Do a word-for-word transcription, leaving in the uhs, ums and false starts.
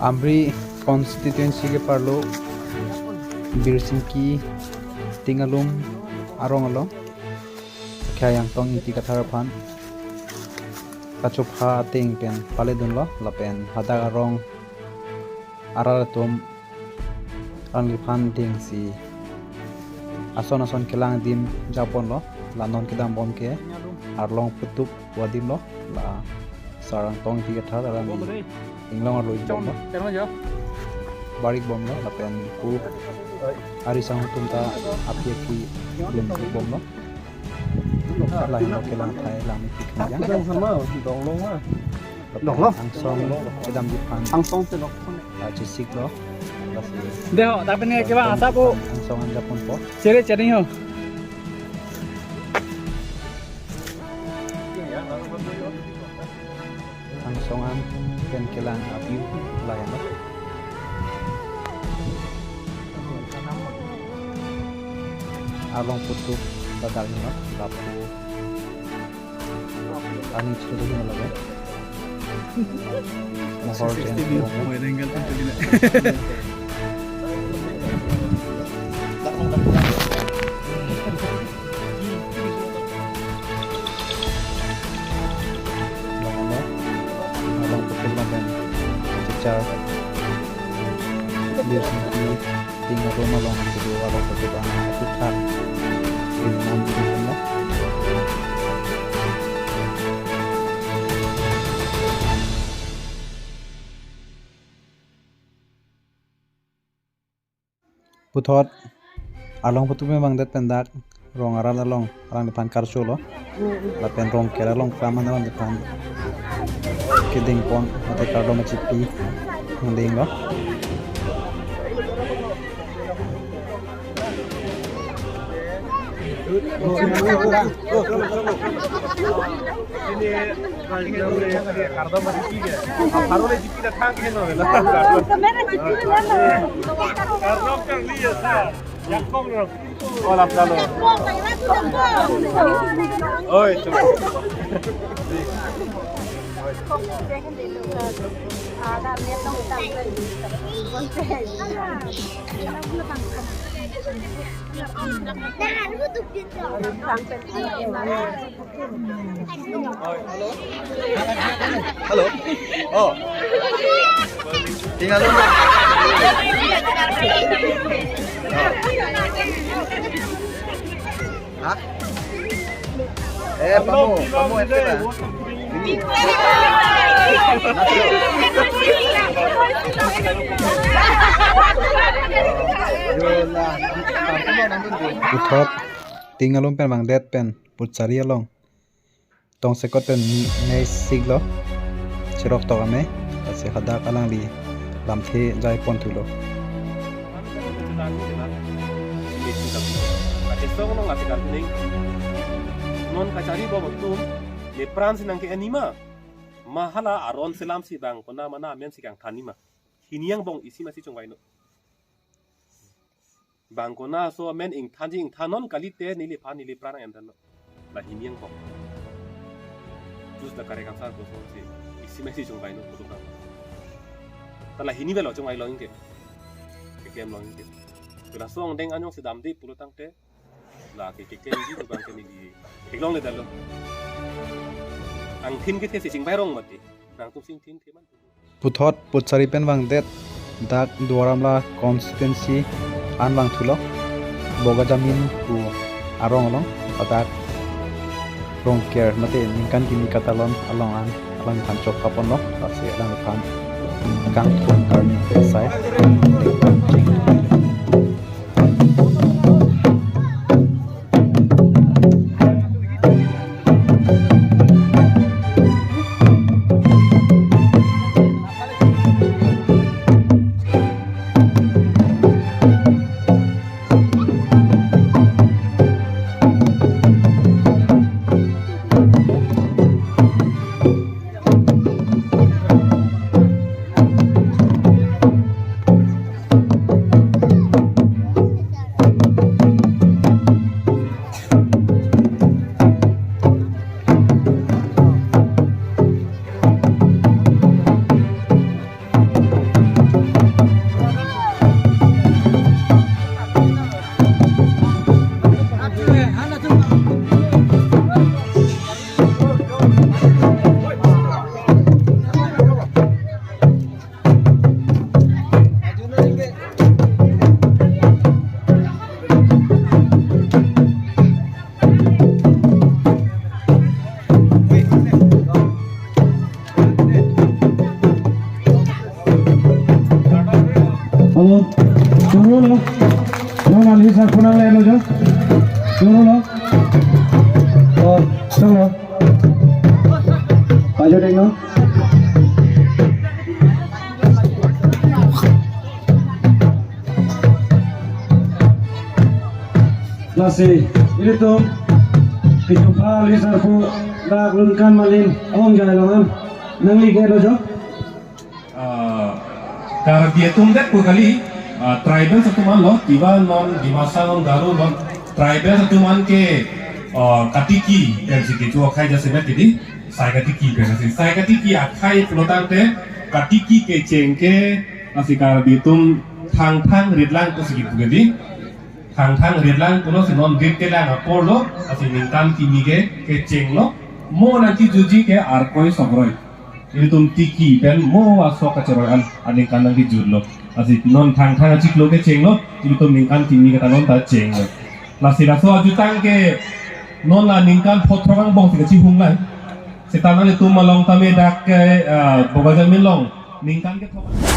Amri constituency keparlo Birsingki Tingalum arong along Khei Angtong Ingti Kathar aphan kachopha ateng pen paledunlo lapen hadak arong arat atum alangliphan dengsi ason ason kelang adim japonlo. La non kedambom ke Arlong Putup adim lo, la Sar Angtong Ingti Kathar alangli inglong arlo bomlo, barik bomlo lapen ku ari sang atum ta aphi aphi dun bomlo. Lahenlo kelang athai lang mepik kejang. Dong sama, dong long ma. Dong long. Angsong kedam aphan. Angsong te dong. Ah, chesiklo. Lasi. Deho, tapi ni kebang asap o. Angsong an japonpo. Chere chere ho. Angsong an pen kelang a-view lahenlo. Arlong Putup ladak henlo, lapu ani chulu henlo lage. Mohor jen. Arlong Putup lapen Chichar Birsingki Tingalum along kedua Arlong Putup ang putar. Ini nanti. Puthot Arlong Putup pen vangdet pen dak rong arat along alangliphan karcholo. Lapen Rongker along kram an alangliphan kedengpon mate kardom achipi angdenglo. Oi, Hello. Oh. Tingalum. Hah? Eh, pamu, pamu ente ba. Puthot Tingalum pen vangdet pen Puchari along tongsekot pen mei siklo, cherok tok amei, lasi hadak alangli lamthe jaipon thulo. Non kachari bom atum, ne pran si nangke-en ma, ma hala aron selam si bang kona mana amen si kangthan ma. Hini angbong isi masi chongvaino. Bang kona aso amen ingthanji ingthan non kalite neliphan nelipran nang-en thanlo. La hini angbong. Jus da kare kangsar kosong si isi masi chongvaino pulo tang. Ta la hini avelo chongvai longke. Keklem longke. Pila song deng anyong si damde pulo tangte. La ke keklem di bang ke neli theklongledetlo. Angthin kethe si chingvai rong mati. Nangtum si ingthin the man. Puthot Puchari pen vangdet dak Duar Amla constituency an vangthulo. Bogajamin pu arong along, hadak Rongker mate ningkan kimi katalon along an alangliphan chophaponlo, lasi alangliphan kangthum karni sai. Choro lo. Non alhi sar phu nangle lo jo. Choro lo. Oh, choro. Pajodeng lo. Lasi, ilitum kejapon alhi sar phu dak Longkan Malin, ong jai longan. Nangli ke lo jo. Ah, Karbi atum det pu kali, ah, tribals atum an lo, Tiwa non, Dimasa non, Garo non, tribals atum an ke, ah, katiki, pen si kecho akhai jasemet kedi, sai katiki pen si, sai katiki akhai pulotangte, katiki kecheng ke, lasi Karbi atum thangthang ritlang pusi kipu kedi, thangthang ritlang pulo si non rit kelang apor lo, lasi ningkan kimi ke kecheng lo, mo nangkejutji ke Arkoi Sokroi. Ilitum tiki pen mo asok kachoroi an aningkan nangkejut lo. Lasi non thangthang achiklo kecheng lo, ilitum ningkan kimi kata non ta cheng lo. Lasi laso ajutang ke non la ningkan pho throk angbong si kachihung lang. Seta nanglitum along tame dak ke, ah, Bokajan Malin along ningkan kethom